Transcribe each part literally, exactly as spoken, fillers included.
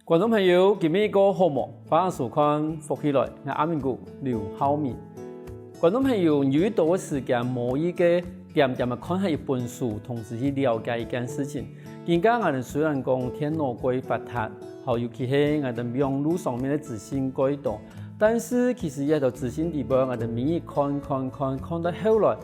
觀眾朋友，今晡日過好無？歡迎收看《福氣來》，𠊎阿明哥劉浩明。觀眾朋友，有一段个時間無一个恬恬个看下一本書，同時去了解一件事情。今下𠊎兜雖然講電腦蓋發達，好，尤其係𠊎兜網路上面个資訊蓋多，但是其實這兜資訊裡背，𠊎兜每日看看看，看到後來，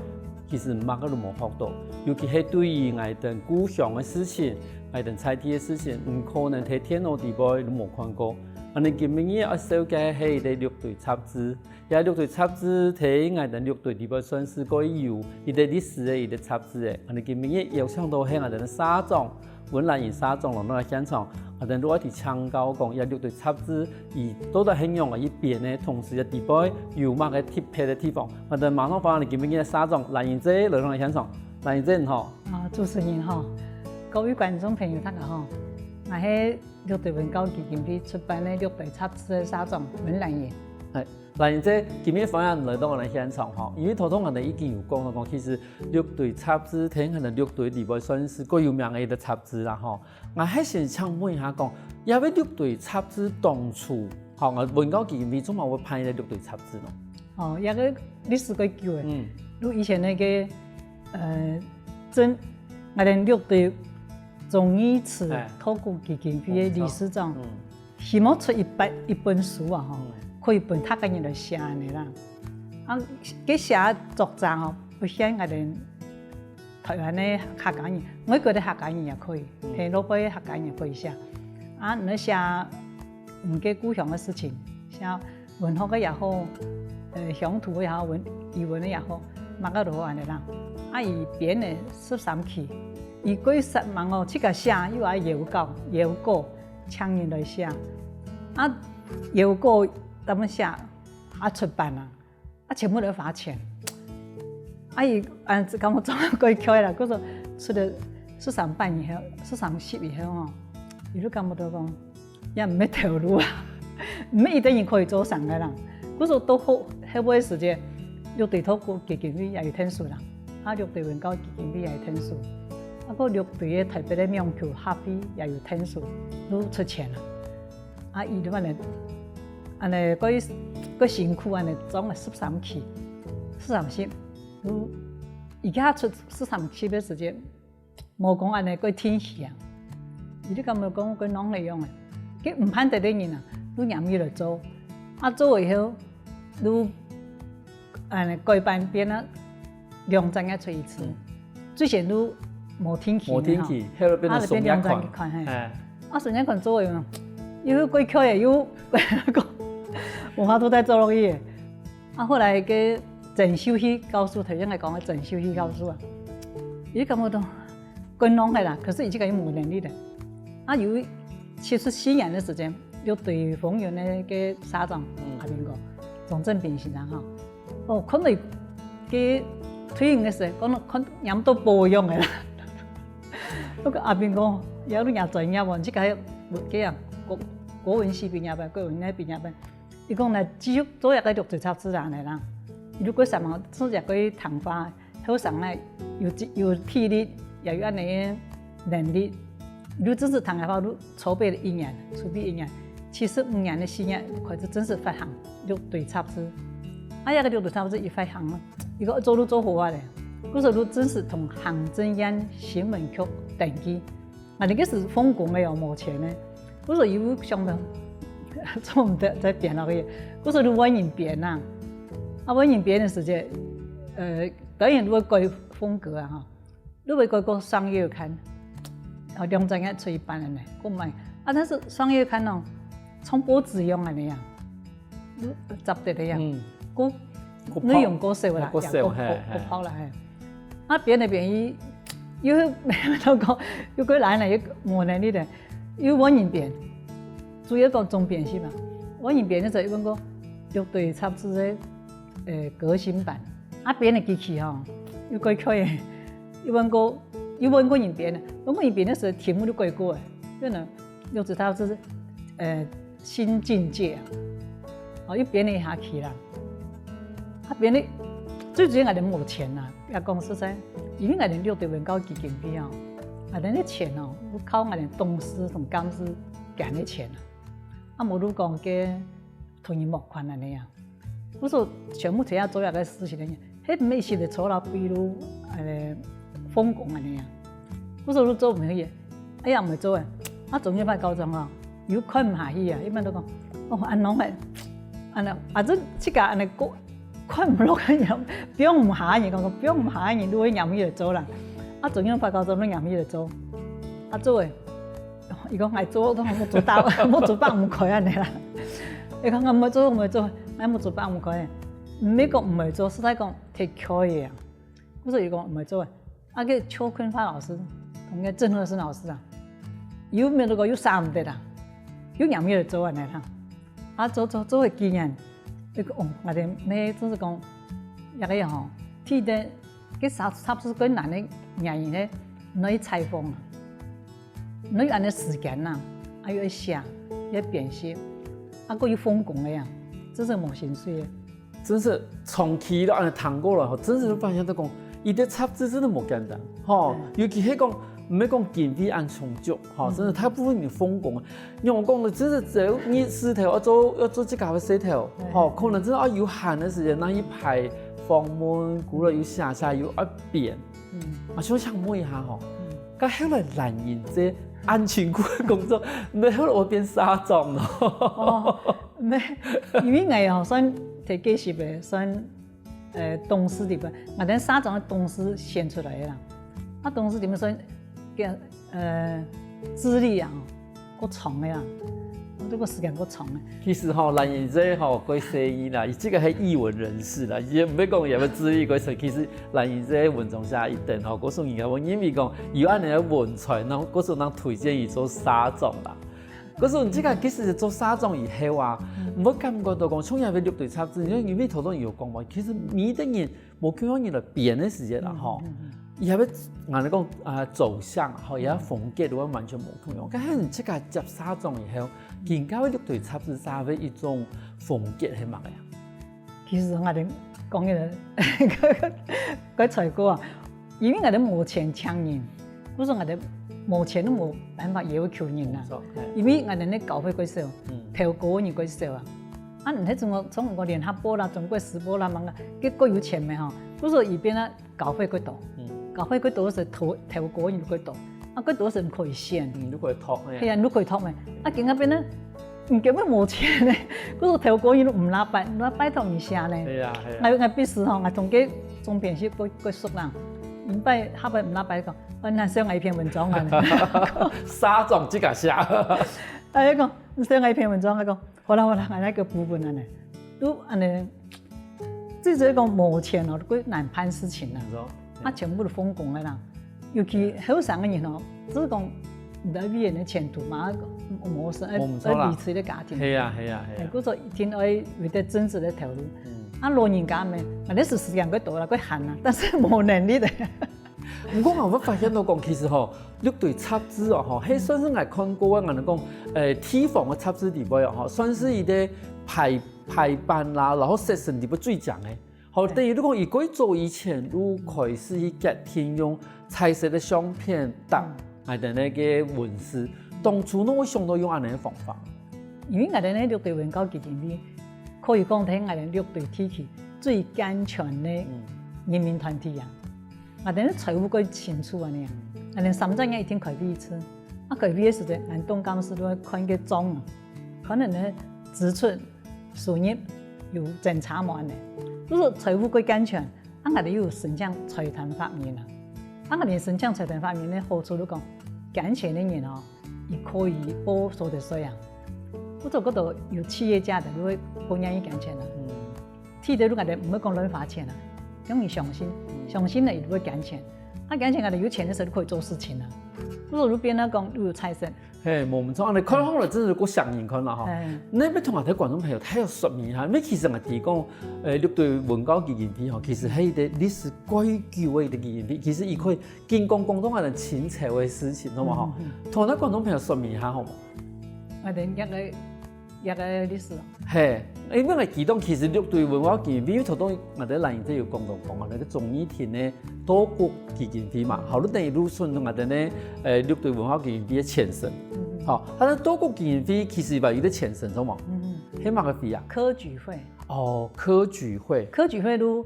其實麼个都無學到。尤其係對於𠊎兜故鄉个事情，𠊎兜在地个事情，毋可能在電腦裡背都無看過。恁呢今晡日愛紹介个係一個六堆雜誌，這六堆雜誌在𠊎兜六堆裡背算係蓋有一個歷史个一個雜誌誒。恁呢今晡日邀請到係𠊎兜个社長，溫蘭英社長來到現場，𠊎兜就愛去請教講，這六堆雜誌佢到底係仰仔去編个，同時這裡背有麼个特別个地方。𠊎兜馬上歡迎今晡日个社長蘭英姐來到現場。蘭英姐你好。啊，主持人好，各位觀眾朋友大家好，𠊎係六堆文教基金會出版个六堆雜誌个社長溫蘭英。哎，蘭英姐，今晡日歡迎你來到𠊎兜現場吼，因為頭頭𠊎兜已經有講到講，其實六堆雜誌在𠊎兜六堆裡背算係蓋有名个一個雜誌啦吼。𠊎還先請問一下講，這個六堆雜誌當初，吼，𠊎文教基金會做麼个會辦這個六堆雜誌呢？哦，這個歷史蓋久誒。嗯。就以前該個，呃，正，𠊎兜六堆忠義祠哎。托孤基金會个理事長，嗯。希望出一本，一本書啊，吼，嗯。可以分大家人來寫恁呢啦。啊，該寫作者吼，不限𠊎兜台灣个客家人，外國个客家人也可以，嗯。係外背个客家人也可以寫。啊，你寫你个故鄉个事情，寫文學个也好，呃，鄉土个也好，文，語文个也好，麼个都好恁呢啦。啊，佢編个十三期，佢過煞猛哦，自家寫又愛邀稿，邀稿，請人來寫。啊，邀稿，咱們寫，啊，出版啊。 啊，全部都花錢。啊，佢，啊，感覺做到蓋𤸁啦，故所出了十三版以後，十三集以後吼，佢就感覺到講，也毋係頭路啊，毋係一個人可以做成个啦。故所到後，後尾時節，六堆托孤基金會也有𢯭手啦，啊，六堆文教基金會也有𢯭手，啊，過六堆个台北个網球協會也有𢯭手，都出錢啦。 啊，佢就恁呢，恁呢，過，過辛苦恁呢，裝了十三期，十三集，嗯，而家出十三集个時節，無講恁呢過定期啊，佢就感覺講過浪費樣啊，佢毋盼得个人啊，都願意來做，啊，做以後，都 恁呢改版變了兩隻月出一次。嗯。最先都無定期个吼。無定期，後來變成雙月刊。啊，就變兩隻月刊，嘿。哎。啊，雙月刊做个嘛，又過𤸁个，又無法度再做落去个。啊，後來个曾秀希教授，頭先來講个曾秀希教授啊，佢感覺到 過浪費啦，可是佢自家又無能力个。啊，有七十四年个時間，六堆豐原个該社長，嗯。阿明哥，鍾正斌先生吼，哦，看到佢退休个時，講看念到保養个啦。該个阿明哥，也有人專業哦，這個還有，該樣，國，國文系畢業个，國文系畢業个， 佢講呢，繼續做一個六堆雜誌啊，恁呢啦。如果想講做一個談話，後生呢，有，有體力，也有恁呢个能力，就正式談个話，就籌備了一年，籌備一年，七十五年个四月開始正式發行六堆雜誌。啊，這個六堆雜誌一發行，佢講做就做好啊咧，故所就正式同行政院新聞局登記。 啊，該時奉公个哦，無錢呢。故所又想到，做毋得再編落去。故所就換人編啊。啊，換人編个時節，呃，當然會改風格啊，吼。就會改過雙月刊，啊，兩隻月出一版个呢，過賣。啊，但是雙月刊哦，像報紙樣个呢啊。 雜誌个呀，嗯。過，過泡。內容過少啦，過少，也過，嘿，過，嘿。過泡啦，嘿。啊，編來編去，又，又講，又過來呢，又無能力个，又換人編，主要講總編輯嘛。換人編个時候，又換過六堆雜誌个，呃，革新版。啊，編个機器吼，又過𤸁个，又換過，又換過人編个，換過人編个時候，題目就改過个，變成六堆雜誌，呃， 新境界啊。哦，又編了一下去啦。啊，編了，最主要𠊎兜無錢啦，也講實在，因為𠊎兜六堆文教基金會哦，𠊎兜个錢哦，靠𠊎兜董事同監事捐个錢啊。無就講个同人募款恁樣啊。故所全部在遐做一个事情个人，係毋係一時个酬勞，比如，呃，奉公恁樣啊。故所就做毋去个，哎呀，毋會做个，啊，總有一擺到中啊，又看毋下去啊，一般都講，哦，恁樣个，恁樣，啊，這自家恁樣過，看毋落个人，放毋下个人，講講放毋下个人，就會拈起來做啦。啊，總有一擺到中，就拈起來做，啊，做个。 佢講：「𠊎做都無做到，無做百五塊恁樣啦。」佢講：「𠊎無做，無做，𠊎無做百五塊。」毋係講毋會做，實在講忒𤸁个啊。故所佢講毋會做个。啊，該邱坤發老師，同該鄭和生老師啊，又無那個又捨毋得啊，又拈起來做恁樣啦。啊，做做做个幾年，佢講：「哦，𠊎兜乜就係講，這個吼，記得該雜雜誌較難个原因係，愛採訪啊。」你有恁樣時間吶，還有愛寫，愛編輯，啊，還有奉公个呀，這係無薪水个。真係長期都恁樣聽過來吼，真係發現到講，一個雜誌真的無簡單吼，尤其係講，毋係講經費恁充足吼，真的大部分人奉公啊。像𠊎講个，真係只有日時頭愛做，愛做自家个事頭吼，可能真的愛有閒个時間，拿去排訪問，過來又寫寫又愛編。 啊，想請問一下吼，該後來蘭英姐恁辛苦个工作，你後來會變社長咯？哦，無，因為𠊎吼算忒計時个，算，呃，董事裡背，𠊎等社長个董事選出來个啦。啊，董事裡背算，呃，資歷啊， 較長个啦，這個時間較長个。其實吼，蘭英姐吼，較細義啦，佢這個係藝文人士啦，佢毋會講佢个資歷較長。其實蘭英姐文章寫一等吼，故所人家會認為講，有恁樣个文才，然後故所人推薦佢做社長啦。故所你這個其實做社長以後啊，毋會感覺到講，像這個六堆雜誌，因為因為頭先有講嘛，其實每一個人 無共樣人來編个時節啦吼，佢還會𠊎等講啊走向吼，佢个風格都會完全無共樣。該你自家接社長以後，更加會六堆雜誌社會一種風格係麼个啊？其實𠊎等講个，該才過啊，因為𠊎等無錢請人，故所𠊎等無錢都無辦法要求人啊。因為𠊎等个稿費較少，投稿个人較少啊。 啊，毋係中國，中國聯合報啦、中國時報啦，麼个，結果有錢个吼，故所佢變啊稿費較多，稿費較多係投投稿人較多，啊，較多係毋可以選，嗯，你可以讀个。係啊，你可以讀个，啊，今下變呢，你根本無錢呢，故所投稿人都毋拉拜，毋拉拜託你寫呢。係啊，係啊。𠊎𠊎必須吼，𠊎同个總編輯較較熟啦，一擺下擺毋拉拜講，哦，你寫𠊎一篇文章啊。社長自家寫。哎，講你寫𠊎一篇文章，𠊎講。 好啦好啦，𠊎來个補分恁呢，都恁呢，最主要講無錢哦，較難辦事情啦。啊，全部都奉公个啦。尤其後生个人哦，只係講你个未來个前途嘛，無事，愛愛維持个家庭。係啊係啊係啊。故所一定愛有一個正職个頭路。啊，老人家咩，反正係時間較多啦，較閒啦，但是無能力个。 毋過𠊎會發現到講，其實吼，六堆雜誌哦，吼，係算係𠊎看過个，𠊎等講，誒，地方个雜誌裡背哦，吼，算係一個排排版啦，然後色彩裡背最強个。吼，等於你講佢較早以前就開始去決定用彩色个相片搭𠊎等个文字，當初仰會想到用恁樣个方法？因為𠊎等个六堆文教基金會，可以講係𠊎等六堆地區最健全个人民團體啊。 𠊎等財務較清楚恁呢啊，𠊎等三隻月一定開會一次。啊，開會个時節，𠊎董監事都會看个帳啊，看你个支出、收入有增差無恁呢。就係財務較健全，啊，𠊎等又有申請財團法人啊。啊，𠊎等申請財團法人个好處就講，健全个人哦，佢可以報所得稅啊。不過該兜有企業家个，就會較願意健全啊。 第一个，𠊎等毋會講亂花錢啊，用你相信，相信了，佢就會捐錢。啊，捐錢，𠊎等有錢个時候就可以做事情啊。故所就變到講，又有財神。嘿，無毋著，恁呢看好了，真係較像人看啦吼。哎。該愛同𠊎兜觀眾朋友大約說明一下，因為其實𠊎提供，呃，六堆文教基金會吼，其實係一個歷史較久个一個基金會，其實佢可以經過廣東人个清朝个事情，好無吼？嗯，嗯。同𠊎兜觀眾朋友說明一下，好無？𠊎等這個 這個歷史哦。嘿，因為𠊎記得其實六堆文化基金會，因為頭先𠊎兜蘭英姐有講到講啊，該個忠義亭个多國基金會嘛，好，就等於就算𠊎兜呢，呃，六堆文化基金會个前身。嗯。好，但是多國基金會其實有一個前身，是無？嗯，係麼个會啊？科舉會。哦，科舉會。科舉會就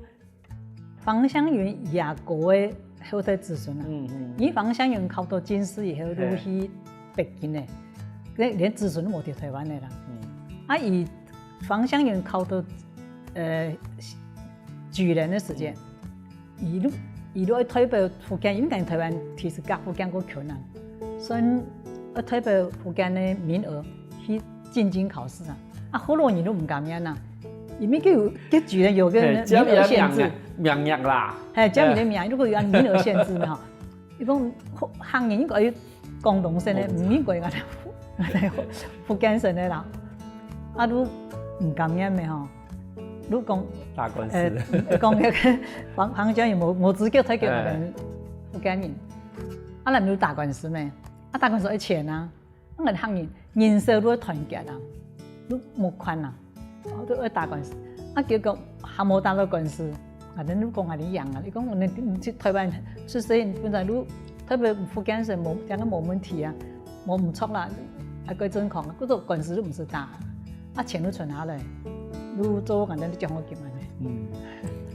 方向雲爺哥个後代子孫啊。嗯嗯。因為方向雲考到進士以後，就去北京个，連連子孫都無在台灣个啦。嗯。啊，佢方向雲考到呃舉人个時間， 佢就佢就愛代表福建，因為台灣其實佮福建過近啊，所以愛代表福建个名額去進京考試啊。啊，福佬人都毋甘願啊，因為佢有佢舉人有個名額限制，名額啦，係，這名額如果有名額限制吼，佢講客人應該愛廣東省个，毋應該𠊎等𠊎等福建省个啦，啊，都毋甘願个吼。 你講，打官司。呃，講該個方方向雲無無資格代表𠊎等福建人，啊，𠊎等就打官司咩？啊，打官司愛錢啊，啊，𠊎等客人人手都愛團結啊，都無款啊，都愛打官司。啊，結果還無打到官司，𠊎等就講𠊎等贏啊！你講𠊎等去台灣出世，本來就特別福建省無，應該無問題啊。 無毋著啦，啊，過正康，故所官司就毋使打，啊，錢就存下來，就做𠊎等个獎學金恁仔。嗯，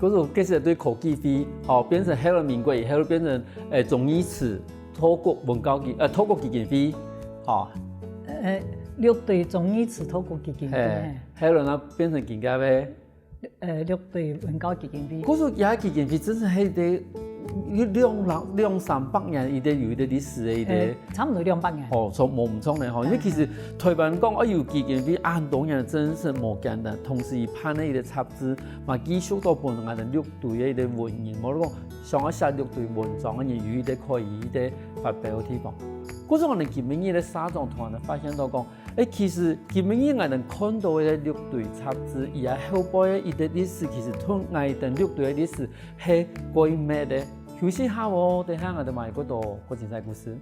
故所其實對科技會，吼，變成後來民國以後變成，欸，忠義祠多國文教基，呃，多國基金會，吼。呃，六堆忠義祠多國基金會。係，後來呢變成今个个 呃，六堆文教基金會。故所這基金會真係係一個兩兩三百年，佢个有一個歷史个一個。呃，差毋多兩百年。哦，從無毋著个吼，因為其實台灣講愛有基金會恁多年，真係無簡單。同時佢辦个一個雜誌，嘛繼續到分𠊎等六堆个一個文人，無論講想愛寫六堆文章个人，有一個可以一個發表个地方。故所𠊎等今晡日个社長同𠊎等發現到講， 欸，其實今晡日𠊎等看到个六堆雜誌，佢个後背个一個歷史，其實同𠊎等六堆个歷史係過密个。休息下哦，等下𠊎等還有過多過精彩故事。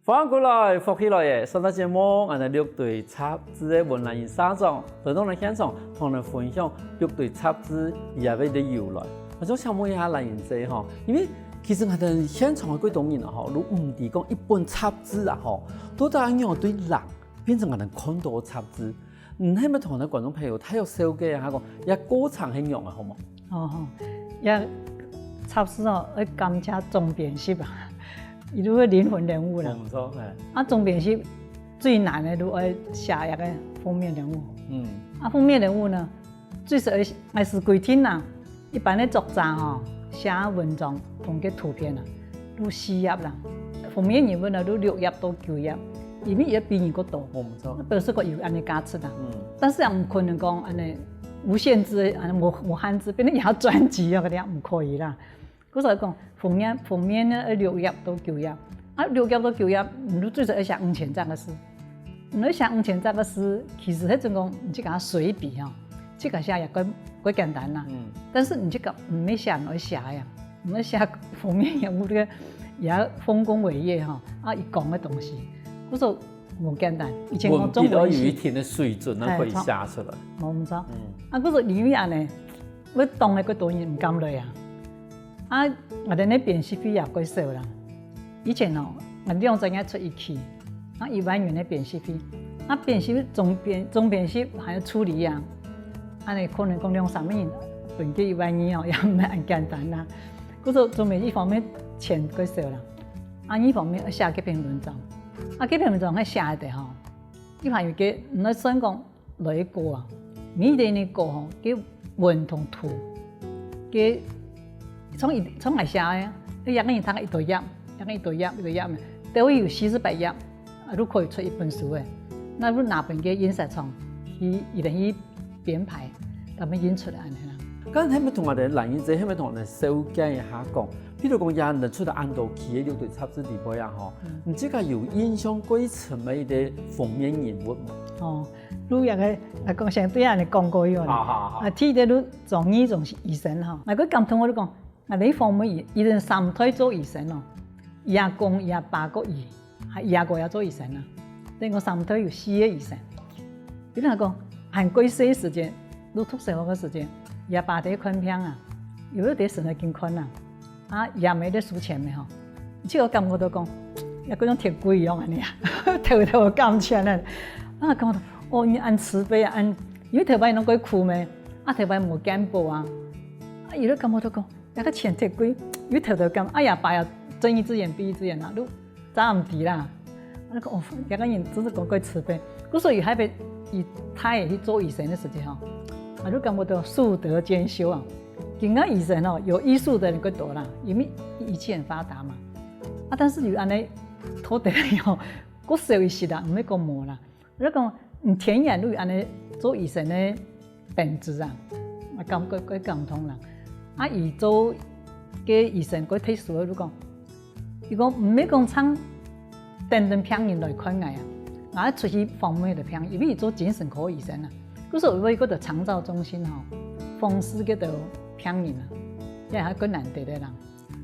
歡迎過來，福氣來了！上段節目，𠊎等六堆雜誌个文瀾人社長來到𠊎等現場，同𠊎等分享六堆雜誌佢个由來。𠊎想請問一下瀾人姊吼，因為其實𠊎等現場个幾多人啊吼，都毋知講一本雜誌啊吼，到底愛仰般對人變成𠊎等看到个雜誌。 嗯，係毋係同𠊎等觀眾朋友大約紹介一下講，這過程係仰仔好無？哦，吼，這雜誌哦，愛感謝總編輯啊，佢就係靈魂人物啦。無毋著，係。啊，總編輯最難个就愛寫這個封面人物。嗯。啊，封面人物呢，最少愛，𠊎係規定啦， 一般个作者吼，寫文章同个圖片啊，都四頁啦，封面人物呢，都六頁到九頁，因為佢个比人較多，無毋著。表示講有恁仔價值啊。嗯。但是也毋可能講恁仔無限制，恁仔無無限制，變成一條專輯啊，該樣毋可以啦。故所講，封面封面呢，愛六頁到九頁，啊，六頁到九頁，你都最少愛寫五千隻个字。 你愛寫五千隻个字，其實係準講你自家隨筆吼，自家寫也較較簡單啦。嗯。但是你自家毋係寫你愛寫个，你愛寫封面人物个，也豐功偉業吼，啊，佢講个東西，故所無簡單。以前講總編輯，文筆愛有一定个水準，正可以寫出來。無毋著。嗯。啊，故所因為恁仔， 𠊎當个幾多人毋敢來啊。啊，𠊎等个編輯費也較少啦。以前哦，𠊎兩隻月出一期，啊，一萬元个編輯費。啊，編輯總編總編輯還愛助理啊，恁仔可能講兩三個人，分佢一萬二哦，也毋係恁簡單啦。故所總編一方面錢較少啦，啊，二方面愛寫該篇文章，啊，該篇文章愛寫个吼，一般有个，毋愛算講 來稿啊，每一個人个稿吼，該文同圖，該像一像𠊎寫个，該一個人讀一多頁，一個人一多頁，一多頁嘛，都會有四十八頁，啊，就可以出一本書个。該就拿分該印刷廠，佢佢等去編排，佢等印出來恁仔啦。該係毋係同𠊎等瀾人姊，係毋係同𠊎等紹介一下講，譬如講，這下出到恁多期个六堆雜誌裡背啊吼，嗯。你自家有印象最深个一個封面人物無？哦， 就這個，𠊎講先對恁仔講過去哦。好，好，好。啊，第一個就張義忠醫生吼，𠊎較感動，𠊎就講，𠊎等封面佢，佢等三代做醫生哦。佢阿公、佢阿爸過醫，還佢阿哥也做醫生啊。等於講三代有四個醫生。佢等講，還過細時節，讀小學个時節，佢阿爸在看病啊，有一個神經病啊，啊，佢阿姆在收錢个吼，就有感覺到講，也跟種鐵櫃一樣恁樣啊，頭頭感覺呢，啊，感覺到，哦，你恁慈悲啊，恁，因為頭擺攏過苦咩，啊，頭擺無健保啊，啊，佢就感覺到講， 該个錢忒貴，又偷偷講，哎呀，爸呀，睜一隻眼閉一隻眼啊，都詐毋知啦。該个哦，該个人真係講過慈悲。故所以後尾，佢大个去做醫生个時節吼，啊，就感覺到樹德兼修啊。今个醫生哦，有醫術个人較多啦，因為儀器很發達嘛。啊，但是有恁樣，偷偷个吼，較少一息啦，毋係講無啦。 就講，嗯，天然就有恁樣做醫生个本質啊，啊，感覺，感，感動人。啊，佢做个醫生，个特殊个，就講，佢講，毋係講常等等病人來看𠊎啊，𠊎出去訪問个病人，因為佢做精神科醫生啊，故所以佢个長照中心吼，訪視个病人啊，這還較難得个人。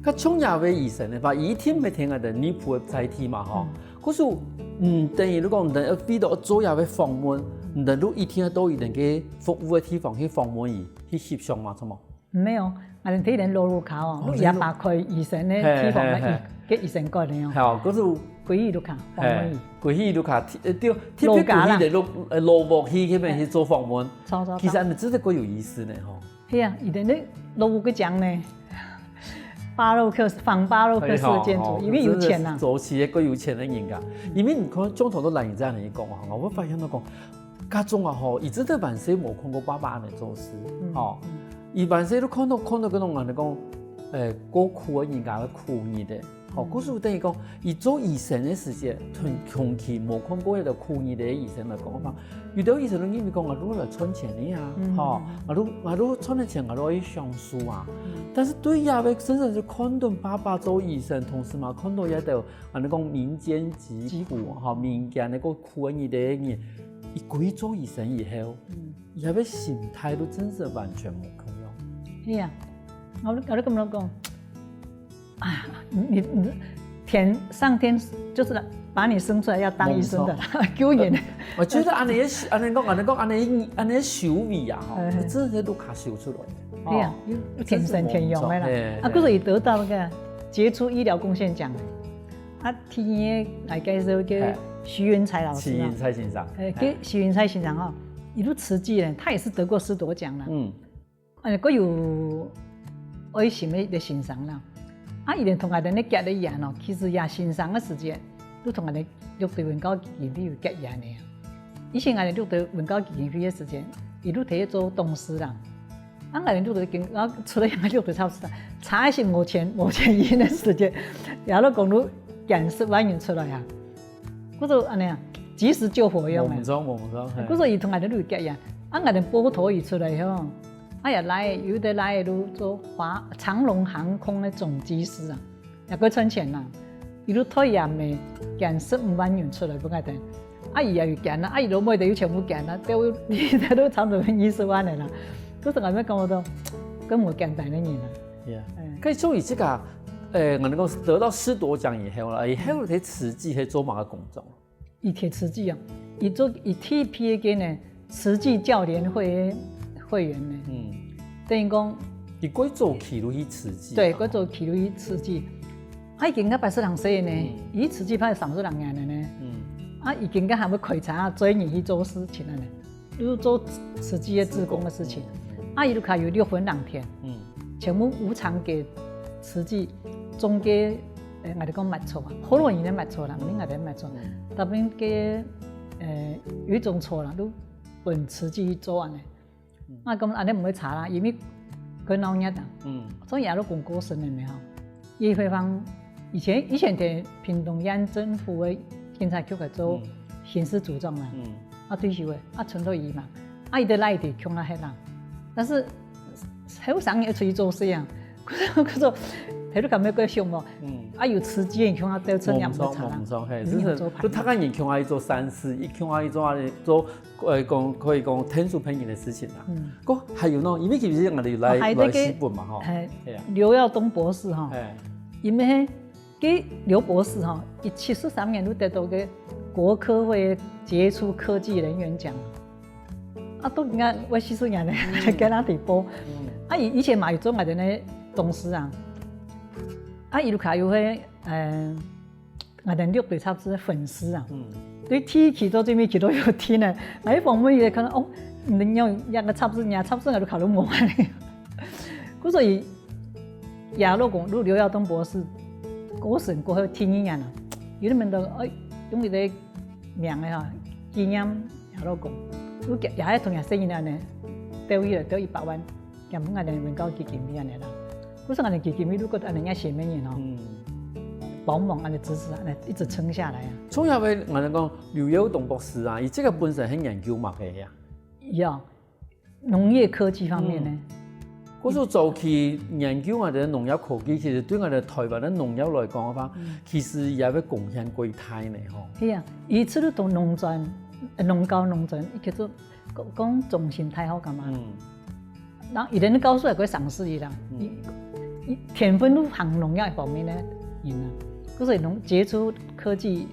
該像這位醫生个話，一定會聽𠊎等內部个在地嘛吼。故所，嗯，等於你講，等於為到做這位訪問，等於一定愛到佢等个服務个地方去訪問佢，去翕相嘛，著無？沒有，𠊎等在佢等老屋下哦，嘿，佢阿爸開醫生个地方个醫，嘿，嘿，嘿。个醫生館个哦。好，故所，歸去屋下訪問佢。嘿，歸去屋下，特，呃，對，特別歸去个老，呃，老屋去，去該邊去做訪問。著，著，著。其實恁樣真个較有意思呢吼。 係啊，佢等个老屋个樣呢，巴洛克，仿巴洛克式个建築，哎，好，因為有錢啊。真的是早期个較有錢个人家。因為你看，從頭到尾你這樣來講哈，𠊎會發現到講，家中啊吼，佢真的萬歲無看過爸爸恁樣做事，嗯，吼。嗯。佢萬歲都看到，看到該種人講，呃，過苦个人家个苦日个。 吼，嗯。故所等於講，佢做醫生个時節，同，同期無看過該个苦日个醫生來講个話，有兜醫生都認為講，𠊎都來賺錢个啊，嗯。吼，𠊎都，𠊎都賺个錢，𠊎都愛享受啊。嗯。但是對這位真正係看到爸爸做醫生，同時嘛看到這兜，啊，你講民間疾苦，疾苦。吼，民間个苦个日个人，佢歸做醫生以後，嗯。佢个心態都真係完全無共樣。係啊，𠊎，𠊎都感覺講， 啊，你，你，天，上天就是把你生出來要當醫生的啦，救人。我覺得恁樣个，恁樣講，恁樣講，恁樣，恁樣修為啊，吼，哎。真係都卡修出來个。對啊，哦。有，有天生天養个啦。真是無錯，嘿，啊，嘿。故所佢得到那個傑出醫療貢獻獎。啊，第一個來介紹个徐雲彩老師啊。徐雲彩先生。哎，跟徐雲彩先生哦，一路慈濟人，他也是得過師鐸獎啦。嗯。 呃，還有愛心个一個先生啦。啊，佢等同𠊎等个結个緣哦，其實也先生个時節，就同𠊎等六堆文教基金會有結緣个啊。以前𠊎等六堆文教基金會个時節，佢就提去做董事啦。啊，𠊎等六堆經，啊，出來𠊎六堆差不多，差一息無錢，無錢用个時節，也都講到捐十萬元出來啊。 故所恁樣啊，及時救火用啊。無毋著，無毋著，嘿。故所佢同𠊎等就結緣，啊，𠊎等報到佢出來吼，哎呀，來，有个來就做華，長榮航空个總機師啊，也過賺錢啦。佢就退休个，捐十五萬元出來分𠊎等。啊，佢也有捐啦，啊，佢老妹仔有全部捐啦，都，都差不多二十萬个啦。故所𠊎等感覺到，更無簡單个人啊。Yeah。哎。可以說你這個，呃，𠊎等講得到師鐸獎以後啦，以後在慈濟係做麼个工作？ 佢在慈濟啊，佢做，佢第一批个呢，慈濟教聯會个會員呢。嗯。等於講，佢過早期就去慈濟啊。對，過早期就去慈濟。啊，已經該八十零歲呢，嗯。佢慈濟派三十零年了呢。嗯。啊，已經該還會開車啊，載人去做事情了呢，就做慈濟个志工个事情。志工。嗯。啊，佢就還有六分兩天。嗯。 全部無償个慈濟種个，呃，𠊎等講麥草啊，學老人个麥草啦，毋係𠊎等个麥草。嗯。特別个，呃，有一種草啦，就分慈濟去做恁樣。嗯。啊，該恁樣毋會差啦，因為較鬧熱啊。嗯。所以阿老公過身了沒有？葉惠芳以前，以前在屏東縣政府个警察局个做，嗯。刑事組長啦。嗯。啊，退休个，啊，賰到佢嘛。啊，佢个倈仔共下歇啦。但是 後生人出去做事啊，可是，可是，佢都感覺過寂寞。嗯。啊，有慈濟人共下鬥陣，也毋會差啦。無毋著，無毋著，嘿，一定要做伴。就，就大家人共下去做善事，一共下去做啊，做，呃，講，可以講天助別人个事情啦。嗯。該還有呢，因為其實𠊎等來，哦，還有那個，來西本嘛，吼。哎，係啊。劉耀東博士哈，哎。因為該劉博士吼，佢七十三年就得到个國科會傑出科技人員獎。啊，到今我四十年呢，該那地步。啊，佢以前嘛有做𠊎等个董事啊。啊，佢就較有个，呃，𠊎等六堆雜誌个粉絲啊。對第一期到最尾期都有聽呢。𠊎一訪問佢，看到，哦，你用這个雜誌，你个雜誌𠊎都考慮無啊。故所以，亞洲公，劉耀東博士過身過後第二年啊，有人問到，哎，用佢个名个哈，紀念亞洲公，有也還同佢生日呢，鬥一了，鬥一百萬，也分𠊎等文教基金會恁呢啦。故所𠊎等基金會如果恁呢也寫名人哦，幫忙恁呢支持，恁呢一直撐下來啊。重要个，𠊎等講劉耀東博士啊，佢這个本身係研究麼个呀？有。農業科技方面呢？嗯。故所早期研究𠊎等農業科技，其實對𠊎等台灣个農業來講个話，其實也會貢獻過大呢吼。係啊，佢除了讀農專，呃，農高農專，佢叫做講，講中興大學幹嘛？嗯。然後佢等教授也會賞識佢啦，佢，佢天分都行農業方面呢，人啊，就是農傑出科技，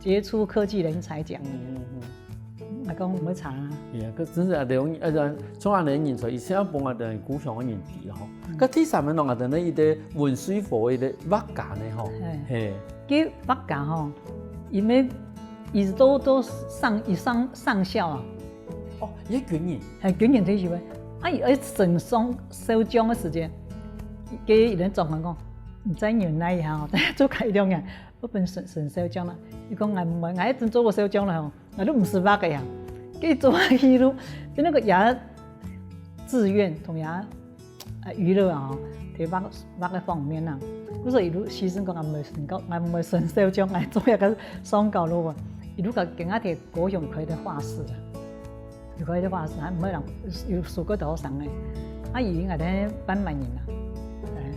傑出科技人才獎。嗯嗯嗯。 𠊎講毋會差啊。係啊，佢真係啊，這種，呃，像恁呢人才，以前幫𠊎等故鄉个人知吼。該第三个呢，𠊎等呢，一個文水貨一個畫家呢吼。係。係。佢畫家吼，因為佢都，都上，佢上，上校啊。哦，佢係軍人。係軍人退休个。啊，佢愛升上少將个時間，佢，佢个長官講，你再忍耐一下哦，再做个一兩年，𠊎分你升，升少將啦。佢講，𠊎毋愛，𠊎一陣做過少將了吼。 𠊎都毋識畫个呀，佢做戲都，就該个也志願同也，呃，娛樂啊，在畫，畫个方面啊。故所佢都犧牲講，𠊎毋會升高，𠊎毋會升少將，𠊎做一個上校咯。佢都講，今下在高雄開个畫室啊，有開个畫室，還毋會人，有收過多少个，啊，佢應該在半滿人啊。哎。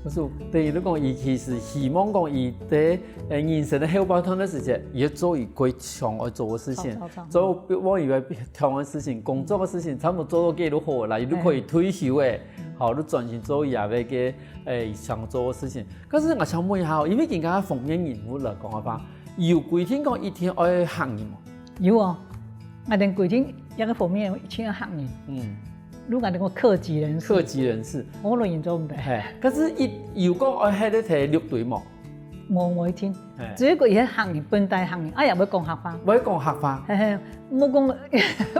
故所，等於你講，佢其實希望講，佢在，呃，人生个後半段个時節，佢愛做佢過想愛做个事情，做，做，做。做往以外忒个事情，工作个事情，差不多做到該就好啦，佢就可以退休个，好，就專心做佢个，呃，想做个事情。但是𠊎想問一下哦，因為今下封面人物來講个話，有規定講一定愛客人無？ 有哦，𠊎等規定這個封面一定愛客人。嗯。如果你講客籍人士，客籍人士。福佬人做毋得。係，可是佢有講愛歇在六堆無？無，無一定。係。只有講佢係客人，本地客人，啊，也會講客話。會講客話。係，係，無講，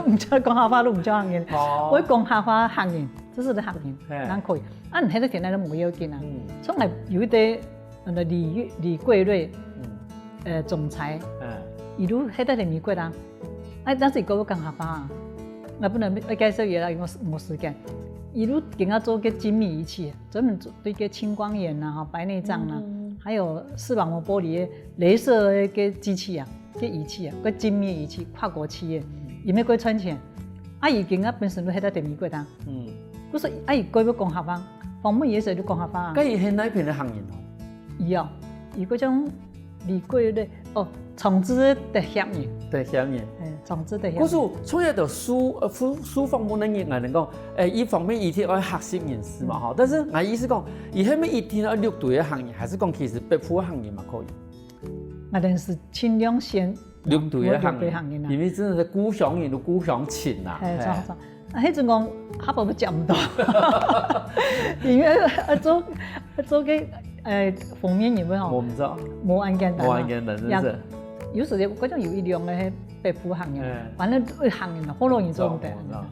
毋識講客話都毋識客人。哦。會講客話客人，這係客人，係。正可以。啊，你歇在田內都無要緊啊。嗯。從來有一個 呃，李玉，李桂瑞，嗯。呃，總裁，嗯。佢都歇在美國啊。哎，但是佢講客話啊。𠊎本來愛介紹佢啦，因為無時間。佢都今下做个精密儀器，專門做對个青光眼啊、吼，白內障啊，嗯。還有視網膜剝離个雷射个機器啊，个儀器啊，个精密儀器，跨國企業，佢乜過賺錢。啊，佢今下本身都歇在美國啊。嗯。故所，啊，佢過會講客話，訪問佢个時節都講客話啊。該佢係哪片个客人哦？ 佢哦，佢該種李桂瑞，哦，長治个德協人。德協人。哎，長治德協人。故所，從這个受，呃，受，受訪問个人來講，哎，一方面一定愛學習認識嘛，吼。但是𠊎意思講，佢係毋係一定愛六堆个客人，還是講其實北部个客人嘛可以？𠊎等係盡量選六堆个客人，六堆客人啊。因為真的係故鄉人，故鄉情啊。哎，嘿。著，著。 啊，該陣講客話都接毋到，因為愛做，愛做个，呃，封面人物吼，無毋著。無恁簡單啊。無恁簡單，真是。也，有時節，該種有一兩個係北部客人，哎。反正對客人啊，福佬人做毋得。著，著。哎。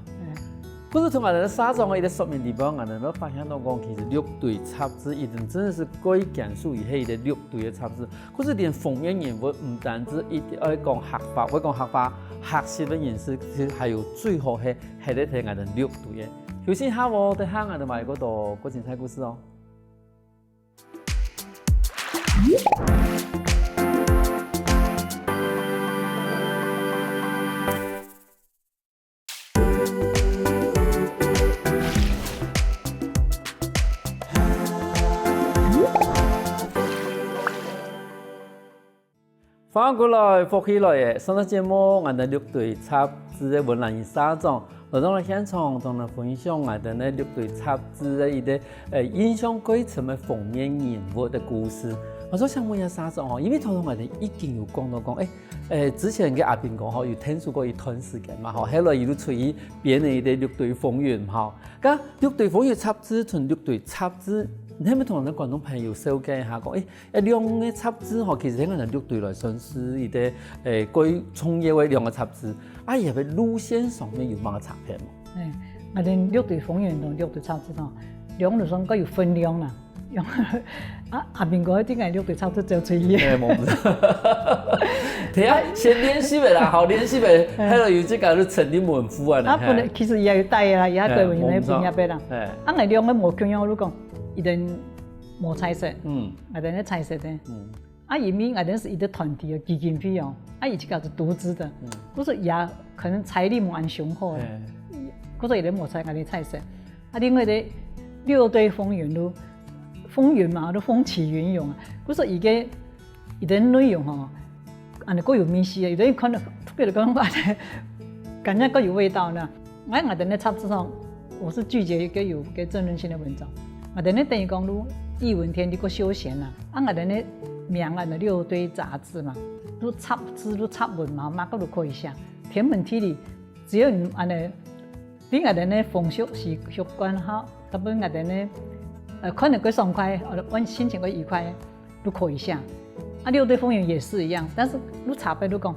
故所從𠊎等社長个一個說明裡背，𠊎等發現到講，其實六堆雜誌已經真的是可以講屬於係一個六堆个雜誌。 故所連封面人物毋單止一定愛講客話，會講客話，學習个人士，其實還有最好係，係在聽𠊎等六堆个。休息一下哦，等下𠊎等還有更多更精彩故事哦。歡迎過來，福氣來了！上个節目，𠊎等六堆雜誌个文蘭英社長來到了現場，同𠊎等分享𠊎等个六堆雜誌个一個，呃，印象最深个封面人物个故事。𠊎想問一下社長吼，因為頭頭𠊎等已經有講到講，誒，誒，之前个阿兵哥吼有𢯭手過一段時間嘛吼，後來佢就出去編了一個六堆風雲吼。該六堆風雲雜誌同六堆雜誌，你係毋係同𠊎等觀眾朋友紹介一下講，誒， 誒，兩個雜誌吼，其實係𠊎等六堆來算係一個，誒，過重要个兩個雜誌，啊，佢个路線上面有麼个差別無？誒，𠊎等六堆風雲同六堆雜誌吼，兩路上各有分量啦。啊，阿兵哥一定係六堆雜誌走出去。誒，無毋著。等下先練習个啦，好，練習个，還有有這個就成立門戶啊，啊，本來其實也有帶个啦，也過文人个畢業个啦。誒，啊，𠊎兩個無共樣，如果一定 無彩色，嗯，𠊎等个彩色个。嗯，啊，因為𠊎等係一個團體个基金會哦，啊，佢自家係獨資个，嗯，故所也可能財力無恁雄厚个，故所佢等無彩，𠊎等彩色。啊，另外个六堆風雲咯，風雲嘛，都風起雲湧啊，故所佢个佢个內容吼， 恁樣較有味緒啊，有个人看了，特別个講話，感覺較有味道呢。𠊎𠊎等个雜誌上，𠊎係拒絕一個有个爭論性个文章。𠊎等个等於講，如藝文天地較休閒啦，啊，𠊎等个名啊，六堆雜誌嘛，如雜誌、如雜文嘛，麼个都可以寫。天文地理，只要你恁樣，對𠊎等个風俗習習慣好，特別𠊎等个，呃，看了較爽快，呃，心情較愉快。 都可以寫。啊，六堆風雲也是一樣，但是都差別都講，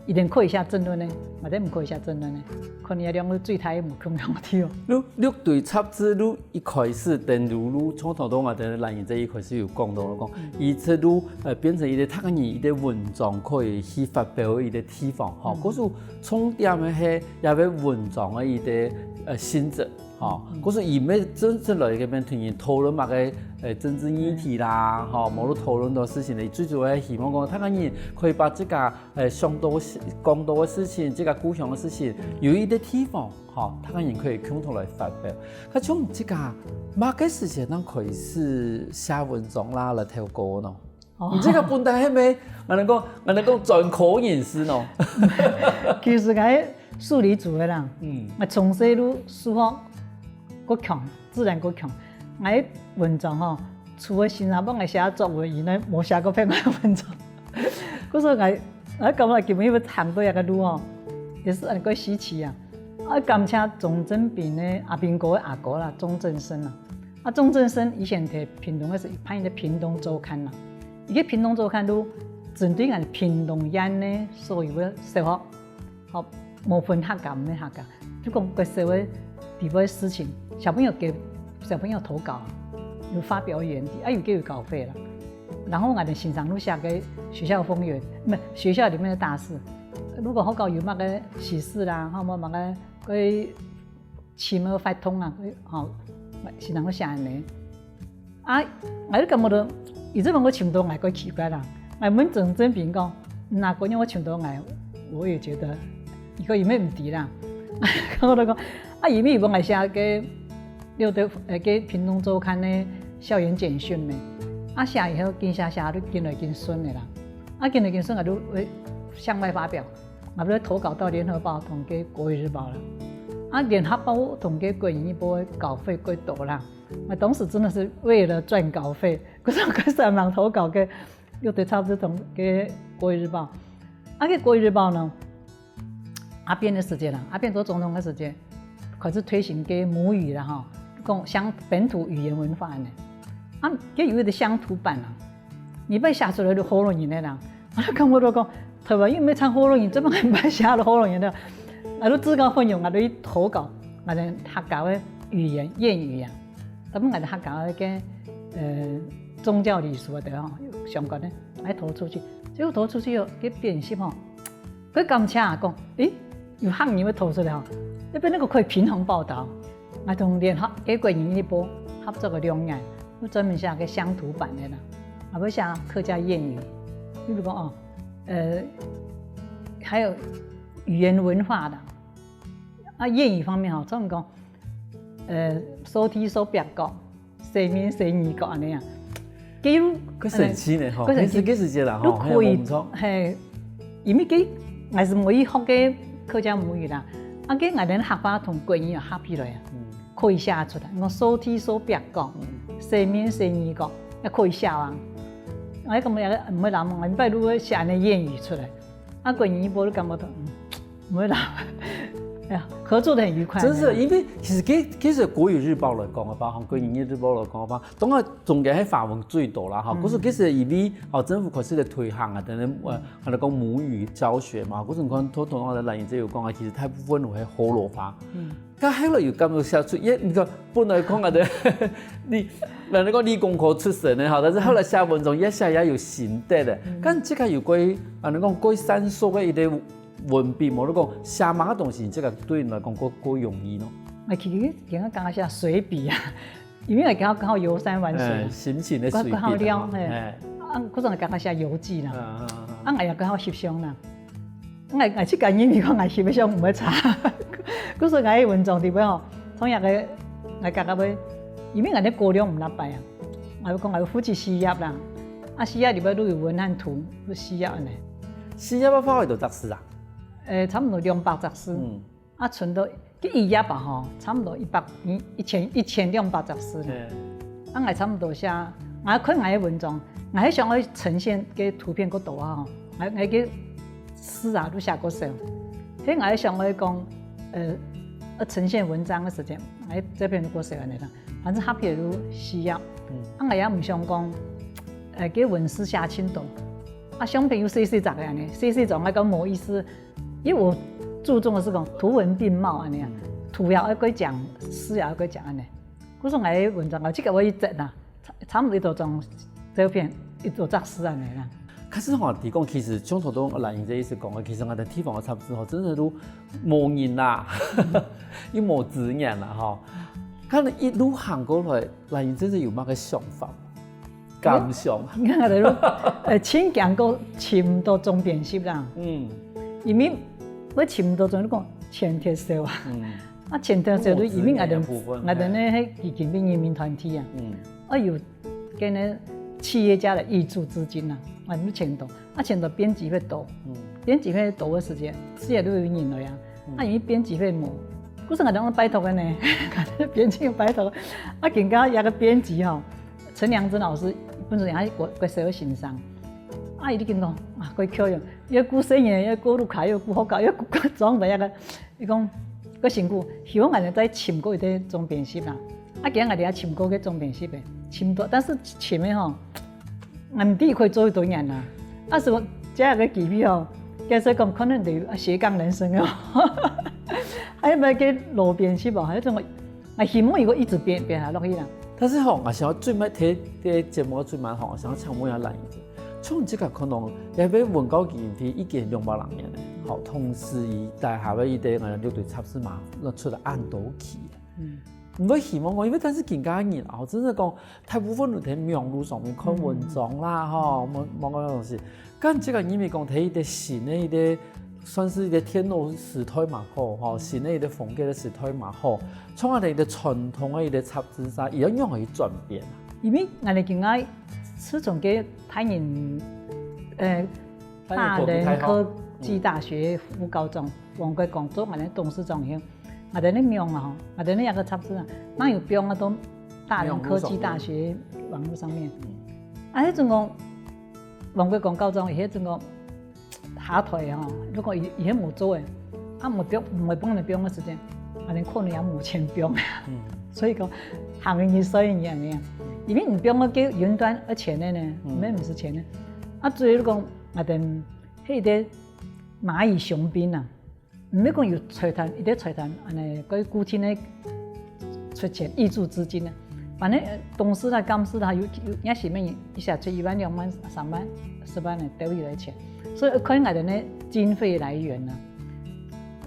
佢等可以寫爭論个，𠊎等毋可以寫爭論个，可能這兩個最大个無共樣个地方。六六堆雜誌都一開始登陸都，從頭到尾，等於蘭英姐一開始有講到講，佢就都，呃，變成一個大家人一個文章可以去發表个一個地方，吼，嗯，故所重點个係這個文章个一個，呃，性質。 吼，故所佢乜真正來這片同人討論麼个，呃，政治議題啦，吼，無論討論到事情咧，最主要係希望講，大家人可以把自家，呃，想到个事、講到个事情，自家故鄉个事情，有一個地方，吼，大家人可以共同來發表。該像自家，麼个時節正開始寫文章啦，來投稿呢？ 哦。你這個本來係無，𠊎等講，𠊎等講專科人士呢。其實𠊎係數理組个啦，嗯，𠊎從細就數學較強，自然較強。𠊎文章吼，除了先生幫𠊎寫作文以外，無寫過別个文章。故所𠊎，𠊎感覺今晡日行到這個路吼，也係恁个稀奇啊。啊，感謝鍾正斌个阿兵哥个阿哥啦，鍾正生啊。 啊，鍾正生以前在屏東个時，辦一個屏東週刊嘛。一個屏東週刊都針對𠊎屏東縣个所有个小學，好，無分客家毋係客家，就講各社會地方个事情，小朋友給小朋友投稿，有發表園地，啊，有个有稿費啦。然後𠊎等先生都寫个學校風雲，毋係，學校裡面的大事。如果學校有麼个喜事啦，吼，麼个个 尋个活動啊，吼，先生會寫恁呢。啊，𠊎就感覺到，佢這問𠊎尋到𠊎，較奇怪啦。𠊎問鍾正斌講，哪个人𠊎尋到𠊎，我也覺得，佢講佢乜毋知啦。𠊎就講，啊，佢乜問𠊎寫个，六堆，呃，个屏東週刊个校園簡訊咩。啊，寫以後，緊寫寫，就緊來緊順个啦。啊，緊來緊順，𠊎就會向外發表。 𠊎就投稿到聯合報同个國語日報啦。啊，聯合報同个國語日報个稿費較多啦。𠊎當時真的是為了賺稿費，故所𠊎就上網投稿个，六堆雜誌同个國語日報。啊，个國語日報呢，阿扁个時節啦，阿扁做總統个時節，開始推行个母語啦，吼，講鄉本土語言文化呢。啊，个有一個鄉土版啊， 你愛寫出來就學老人个啦。啊，𠊎感覺到講，台灣又毋係唱學老人，做麼个愛寫就學老人个？啊，就自告奮勇啊，就去投稿，𠊎等客家个語言諺語啊，特別𠊎等客家个，呃，宗教禮俗啊，對吼，有相關个，愛投出去。結果投出去哦，个編輯吼， 佢感謝啊，講，誒，有客人會投出來吼，這邊那個可以平衡報導。𠊎同聯合个國語日報合作个兩年，就專門寫个鄉土版个啦，也會寫客家諺語，比如講哦，呃，還有語言文化的，啊，諺語方面吼，專門講，呃，手提手壁角， 洗面洗耳角恁呢啊。佢有，佢神奇呢吼，佢神奇。佢係，佢係這啦吼，佢可以，嘿，無錯。嘿，因為佢，𠊎係母語學个客家母語啦，啊，佢𠊎等客話同國語又合起來啊，嗯。可以寫出來。𠊎掃地掃壁講，嗯。洗面洗耳講，也可以寫啊。𠊎感覺也毋會難，𠊎禮拜六會寫恁樣諺語出來。啊，國語一般都感覺到，嗯，毋會難。哎呀，合作得很愉快。真係，因為其實其，其實國語日報來講个話，吼，國語日報來講个話，當然中間係華文最多啦，吼，嗯。可是其實因為，吼，政府開始來推行啊，等等，呃，還有講母語教學嘛，可是你看，頭頭𠊎等蘭英姐有講啊，其實大部分都係學老話。嗯。但後來又感覺寫出，也，你看，本來講啊的，你，人家講理工科出身的哈，但是後來寫文章也寫也有心得的。嗯。但這個有關於，啊，你講關於三說个一個文筆，無你講寫麼个東西，這個對你來講較，較容易呢？哎，其實今日剛剛寫水筆啊，因為我剛好，剛好遊山玩水啊。哎，心情的水筆啊。剛好亮，嘿。哎。啊，可是我剛剛寫遊記啦。嗯，嗯，嗯。啊，我也剛好翕相啦。 𠊎，𠊎自家認為講𠊎翕个相毋會差。故所𠊎个文章裡背吼，同樣个，𠊎講到尾，因為𠊎个過量毋落敗啊，𠊎會講𠊎有負責四頁啦，啊四頁裡背都有文案圖，有四頁恁呢。四頁要畫幾多隻字啊？呃，差不多兩百隻字。嗯。啊，存到 佢一頁啊吼，差不多一百，嗯，一千，一千兩百隻字呢。嗯。啊，𠊎差不多寫，𠊎看𠊎个文章，𠊎係想愛呈現个圖片較多啊吼，𠊎，𠊎个字啊都寫較少。所以𠊎係想愛講，呃，要呈現文章个時間，𠊎這篇都較少恁呢啦。反正下篇都需要。嗯。啊，𠊎也毋想講，呃，个文字寫盡多。啊，相片又細細隻个恁呢，細細隻，𠊎講無意思。 因為我注重的是講圖文並茂恁呢啊，嗯。圖也愛過靚，字也愛過靚恁呢。故所𠊎个文章啊，這個𠊎一直啊，差，差毋多一張照片，一張雜誌恁呢啦。可是吼，你講其實像頭先蘭英姐意思講个，其實𠊎等地方个雜誌吼，真的都無人啦，又無資源啦吼。看你一路行過來，蘭英姐真的有麼个想法？ 感想。你看，呃，盡驚過尋毋到總編輯啦。嗯。因為𠊎尋毋到總，你講錢忒少啊。嗯。啊，錢忒少，都因為𠊎等，無資源个部分，𠊎等呢，嘿。係基金會人民團體啊。嗯。啊，有跟呢企業家來挹注資金啊，啊，有錢多，啊，錢多編輯費多。嗯。編輯費多个時間，自然都有人來啊。嗯。啊，因為編輯費無，故所𠊎等拜託个呢，編輯拜託，啊，更加有个編輯吼， 陳良真老師，本身也係國，國小个先生。啊，佢就講，啊，佢教育，佢顧細人，佢顧屋下，佢顧學校，佢顧各種个樣个。佢講，佢辛苦，希望𠊎等再尋過一個總編輯啦。啊，今日𠊎等也尋過个總編輯个，尋到，但是尋个吼，𠊎毋知佢可以做幾多年啦。啊，所以這個機會吼，假使講可能就有斜槓人生哦。還有麼个老編輯哦，還有種 𠊎希望佢會一直編，編下落去啦。但是吼，𠊎想要最尾，這，這節目最尾吼，𠊎想要請問一下蘭英姐，像這個可能也係文教基金會已經兩百零年了，吼，同時佢底下个一個，呃，六堆雜誌嘛，那出了恁多期了。嗯。你會希望講，因為但是今个人啊，真的講，大部分都在網路上面看文章啦，嗯。吼，網，網个東西。 但這個因為講，在一個新个一個，算是一個電腦時代嘛好，吼，新个一個風格个時代嘛好，像𠊎等一個傳統个一個雜誌社，佢愛仰般去轉變啊？因為𠊎等今个自從个大人，呃，大人科技大學。大人科技大學副校長黃國光做𠊎等董事長以後，𠊎等个網啊，吼，𠊎等个一個雜誌啊，哪有放啊到大人科技大學網路上面？嗯。啊，迄陣講，黃國光校長，迄陣講，下台吼，如果佢，佢無做誒，啊，無放，毋會放你放个時間，啊，你可能也無錢放。嗯。所以講，行運衰運樣樣，因為你放个叫雲端，而且呢，嗯。你毋使錢呢。啊，至於講，啊，等，迄個螞蟻雄兵啊， 毋係講有財團，一個財團，安尼，个固定个出錢挹注資金啊。反正，呃，董事啦、幹事啦，有，有，也是乜一下出一萬、兩萬、三萬、十萬个兜一來錢。所以看𠊎等个經費來源啊，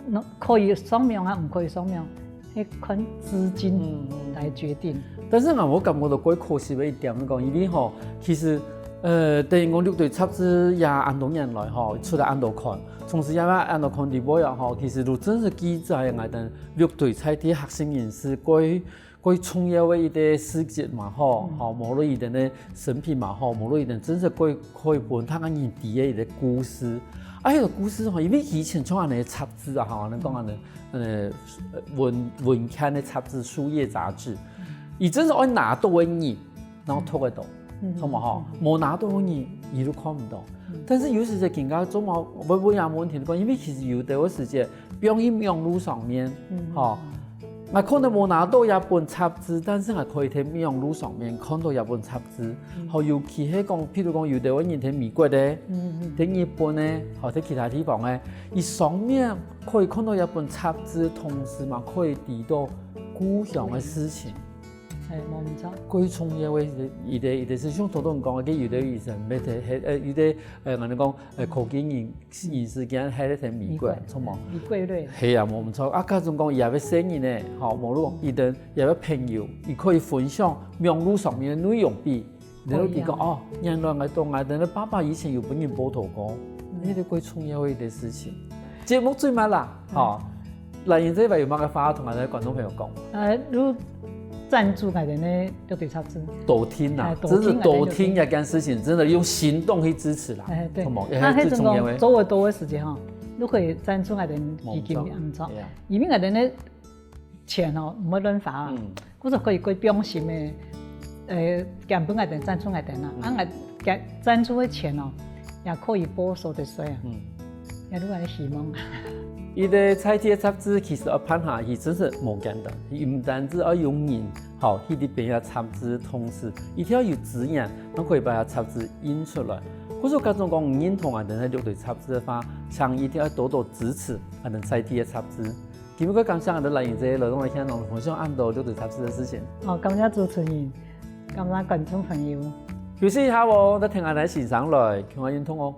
那可以上網啊，毋可以上網，係看資金來決定。嗯，嗯。但是啊，𠊎感覺到較可惜个一點，講，因為吼，其實，呃，等於講六堆雜誌也恁多年來吼，出了恁多刊， 從事也嘛，安到看直播呀吼，其實就真係記載𠊎等六堆在地核心人士過，蓋重要个一个事蹟嘛吼，吼，無論佢等个生平嘛吼，無論佢等真實蓋蓋分大家人知个一个故事。啊，迄个故事吼，因為以前像恁呢雜誌啊，吼，恁講恁呢，呃，文文刊个雜誌、書頁雜誌，佢真係愛拿到个人，然後讀得到，嗯，著無吼？無拿到个人，佢都看毋到。但是有時節更加做嘛，我我也問題講，因為其實有的个時節，放喺網路上面，吼， 𠊎可能無拿到這本雜誌，但是𠊎可以在網路上面看到這本雜誌。好，尤其係講，譬如講，有的人在美國个，在日本个，好，在其他地方个，佢上面可以看到這本雜誌，同時嘛可以知道故鄉个事情。係，無毋著。最重要个一个一个一个係像頭先講个，有的醫生，有的呃有的呃，𠊎等講呃科技人 人時間還在美國，著無？美國咧。係啊，無毋著。啊，假使講也有細人呢，吼，無論佢等也有朋友，佢可以分享網路上面个內容畀，然後佢講，哦，原來𠊎到𠊎等个爸爸以前有分人報導過，那個最重要个一个事情。節目最尾啦，吼，來，你這擺有麼个話同𠊎等觀眾朋友講？呃，如贊助𠊎等个六堆雜誌。多聽啊，哎，多聽啊，真是多聽這件事情，真的用行動去支持啦。哎，對。好無？啊，那迄種講做得到个時節吼，你可以贊助𠊎等基金，無錯，毋錯。對啊。因為𠊎等个錢吼，毋會亂花啊。嗯。故所可以過放心个，呃，捐分𠊎等，贊助𠊎等啊。啊，𠊎贊助个錢哦，也可以報所得稅啊。嗯。也有恁希望啊。一个在地个雜誌其實要辦下去，真是無簡單。佢毋單止要有人，吼，去這邊个雜誌，同時一定要有資源，能夠把雜誌印出來。故所假使講認同𠊎等个六堆雜誌个話，請一定要多多支持𠊎等在地个雜誌。今日感謝𠊎等來用這个來同𠊎等分享恁多六堆雜誌个事情。哦，感謝主持人，感謝觀眾朋友。休息一下哦，再聽𠊎等先生來，共下運動哦。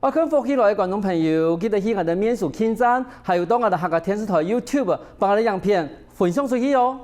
愛看福氣來个觀眾朋友，記得去𠊎等面書網站，還有到𠊎等客家電視台YouTube，把𠊎等影片分享出去哦。